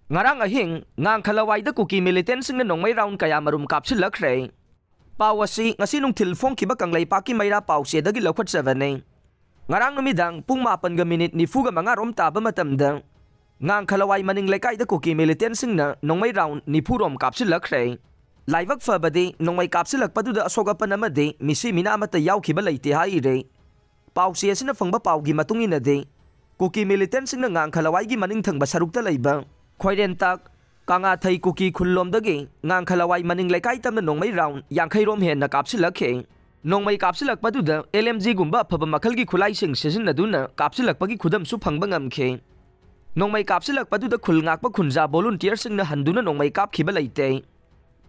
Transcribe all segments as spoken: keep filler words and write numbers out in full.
ꯉꯔꯥꯡ ꯑꯍꯤꯡ ꯉꯥꯡꯈꯂꯋꯥꯏꯗ ꯀꯨꯀꯤ ꯃꯤꯂꯤꯇꯦꯟꯁꯤꯡꯅ ꯅꯣꯡꯃꯩ ꯔꯥꯎꯟ ꯀꯌꯥꯃꯔꯨꯝ ꯀꯥꯞꯁꯤꯜꯂꯛꯈ꯭ꯔꯦ꯫ ꯄꯥꯎ ꯑꯁꯤ ꯉꯁꯤ ꯅꯨꯡꯊꯤꯜ ꯐꯣꯡꯈꯤꯕ ꯀꯪꯂꯩꯄꯥꯛꯀꯤ ꯃꯩꯔꯥ ꯄꯥꯎꯆꯦꯗꯒꯤ ꯂꯧꯈꯠꯆꯕꯅꯤ꯫ ꯉꯔꯥꯡ ꯅꯨꯃꯤꯗꯥꯡ ꯄꯨꯡ ꯃꯥꯄꯟꯒ ꯃꯤꯅꯤꯠ ꯅꯤꯐꯨꯒ ꯃꯉꯥ ꯔꯣꯝ ꯇꯥꯕ ꯃꯇꯝꯗ ꯉꯥꯡꯈꯂꯋꯥꯏ ꯃꯅꯤꯡ ꯂꯩꯀꯥꯏꯗ ꯀꯨꯀꯤ ꯃꯤꯂꯤꯇꯦꯟꯁꯤꯡꯅ ꯅꯣꯡꯃꯩ ꯔꯥꯎꯟ ꯅꯤꯐꯨ ꯔꯣꯝ ꯀꯥꯞꯁꯤꯜꯂꯛꯈ꯭ꯔꯦ꯫ ꯂꯥꯏꯕꯛ ꯐꯕꯗꯤ ꯅꯣꯡꯃꯩ ꯀꯥꯞꯁꯤꯜꯂꯛꯄꯗꯨꯗ ꯑꯁꯣꯛ ꯑꯄꯟ ꯑꯃꯗꯤ ꯃꯤꯁꯤ ꯃꯤꯅꯥ ꯑꯃꯠꯇ ꯌꯥꯎꯈꯤꯕ ꯂꯩꯇꯦ ꯍꯥꯏꯔꯤ꯫ ꯄꯥꯎꯆꯦ ꯑꯁꯤꯅ ꯐꯪꯕ ꯄꯥꯎꯒꯤ ꯃꯇꯨꯡ ꯏꯟꯅꯗꯤ, ꯀꯨꯀꯤ ꯃꯤꯂꯤꯇꯦꯟꯁꯤꯡꯅ ꯉꯥꯡꯈꯂꯋꯥꯏꯒꯤ ꯃꯅꯤꯡ ꯊꯪꯕ ꯁꯔꯨꯛꯇ ꯂꯩꯕ ꯈ꯭ꯋꯥꯏꯔꯦꯟꯇꯥꯛ, ꯀꯥꯉꯥꯊꯩ ꯀꯨꯀꯤ ꯈꯨꯜꯂꯣꯝꯗꯒꯤ ꯉꯥꯡꯈꯂꯋꯥꯏ ꯃꯅꯤꯡ ꯂꯩꯀꯥꯏ ꯇꯝꯅ ꯅꯣꯡꯃꯩ ꯔꯥꯎꯟ ꯌꯥꯡꯈꯩ ꯔꯣꯝ ꯍꯦꯟꯅ ꯀꯥꯞꯁꯤꯜꯂꯛꯈꯤ꯫ ꯅꯣꯡꯃꯩ ꯀꯥꯞꯁꯤꯜꯂꯛꯄꯗꯨꯗ ꯑꯦꯜ ꯑꯦꯝ ꯖꯤꯒꯨꯝꯕ ꯑꯐꯕ ꯃꯈꯜꯒꯤ ꯈꯨꯠꯂꯥꯏꯁꯤꯡ ꯁꯤꯖꯤꯟꯅꯗꯨꯅ ꯀꯥꯞꯁꯤꯜꯂꯛꯄꯒꯤ ꯈꯨꯗꯝꯁꯨ ꯐꯪꯕ ꯉꯝꯈꯤ꯫ ꯅꯣꯡꯃꯩ ꯀꯥꯞꯁꯤꯜꯂꯛꯄꯗꯨꯗ ꯈꯨꯜ ꯉꯥꯛꯄ ꯈꯨꯟꯖꯥ ꯚꯣꯂꯨꯟꯇꯤꯌꯔꯁꯤꯡꯅ ꯍꯟꯗꯨꯅ ꯅꯣꯡꯃꯩ ꯀꯥꯞꯈꯤꯕ ꯂꯩꯇꯦ꯫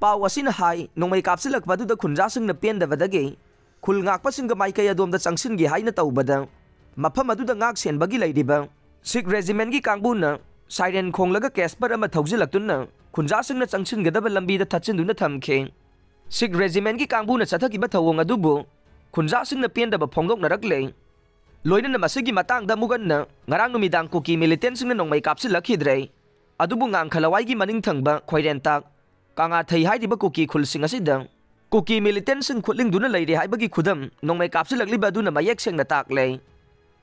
ꯄꯥꯎ ꯑꯁꯤꯅ ꯍꯥꯏ, ꯅꯣꯡꯃꯩ ꯀꯥꯞꯁꯤꯜꯂꯛꯄꯗꯨꯗ ꯈꯨꯟꯖꯥꯁꯤꯡꯅ ꯄꯦꯟꯗꯕꯗꯒꯤ ꯈꯨꯜ ꯉꯥꯛꯄꯁꯤꯡꯒ ꯃꯥꯏꯀꯩ ꯑꯗꯣꯝꯗ ꯆꯪꯁꯤꯟꯒꯦ ꯍꯥꯏꯅ ꯇꯧꯕꯗ, ꯃꯐꯝ ꯑꯗꯨꯗ ꯉꯥꯛ ꯁꯦꯟꯕꯒꯤ ꯂꯩꯔꯤꯕ ꯁꯤꯈ ꯔꯦꯖꯤꯃꯦꯟꯒꯤ ꯀꯥꯡꯕꯨꯅ ꯁꯥꯏꯔꯦꯟ ꯈꯣꯡꯂꯒ ꯀꯦꯁꯄꯔ ꯑꯃ ꯊꯧꯖꯤꯜꯂꯛꯇꯨꯅ ꯈꯨꯟꯖꯥꯁꯤꯡꯅ ꯆꯪꯁꯤꯟꯒꯗꯕ ꯂꯝꯕꯤꯗ ꯊꯠꯆꯤꯟꯗꯨꯅ ꯊꯝꯈꯤ꯫ ꯁꯤꯈ ꯔꯦꯖꯤꯃꯦꯟꯒꯤ ꯀꯥꯡꯕꯨꯅ ꯆꯠꯊꯈꯤꯕ ꯊꯧꯑꯣꯡ ꯑꯗꯨꯕꯨ ꯈꯨꯟꯖꯥꯁꯤꯡꯅ ꯄꯦꯟꯗꯕ ꯐꯣꯡꯗꯣꯛꯅꯔꯛꯂꯦ꯫ ꯂꯣꯏꯅꯅ ꯃꯁꯤꯒꯤ ꯃꯇꯥꯡꯗ ꯑꯃꯨꯛ ꯍꯟꯅ ꯉꯔꯥꯡ ꯅꯨꯃꯤꯗꯥꯡ ꯀꯨꯀꯤ ꯃꯤꯂꯤꯇꯦꯟꯁꯤꯡꯅ ꯅꯣꯡꯃꯩ ꯀꯥꯞꯁꯤꯜꯂꯛꯈꯤꯗ꯭ꯔꯦ꯫ ꯑꯗꯨꯕꯨ ꯉꯥꯡꯈꯂꯋꯥꯏꯒꯤ ꯃꯅꯤꯡ ꯊꯪꯕ ꯈꯣꯏꯔꯦꯟꯇꯥꯛ, ꯀꯥꯉꯥꯊꯩ ꯍꯥꯏꯔꯤꯕ ꯀꯨꯀꯤ ꯈꯨꯜꯁꯤꯡ ꯑꯁꯤꯗ ꯀꯨꯀꯤ ꯃꯤꯂꯤꯇꯦꯟꯁꯤꯡ ꯈꯨꯠꯂꯤꯡꯗꯨꯅ ꯂꯩꯔꯦ ꯍꯥꯏꯕꯒꯤ ꯈꯨꯗꯝ ꯅꯣꯡꯃꯩ ꯀꯥꯞꯁꯤꯜꯂꯛꯂꯤꯕ ꯑꯗꯨꯅ ꯃꯌꯦꯛ ꯁꯦꯡꯅ ꯇꯥꯛꯂꯦ꯫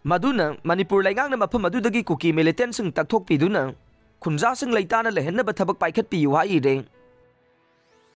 ꯃꯗꯨꯅ ꯃꯅꯤꯄꯨꯔ ꯂꯩꯉꯥꯛꯅ ꯃꯐꯝ ꯑꯗꯨꯗꯒꯤ ꯀꯨꯀꯤ ꯃꯤꯂꯤꯇꯦꯟꯁꯤꯡ ꯇꯛꯊꯣꯛꯄꯤꯗꯨꯅ ꯈꯨꯟꯖꯥꯁꯤꯡ ꯂꯩꯇꯥꯅ ꯂꯩꯍꯟꯅꯕ ꯊꯕꯛ ꯄꯥꯏꯈꯠꯄꯤꯌꯨ ꯍꯥꯏꯔꯦ꯫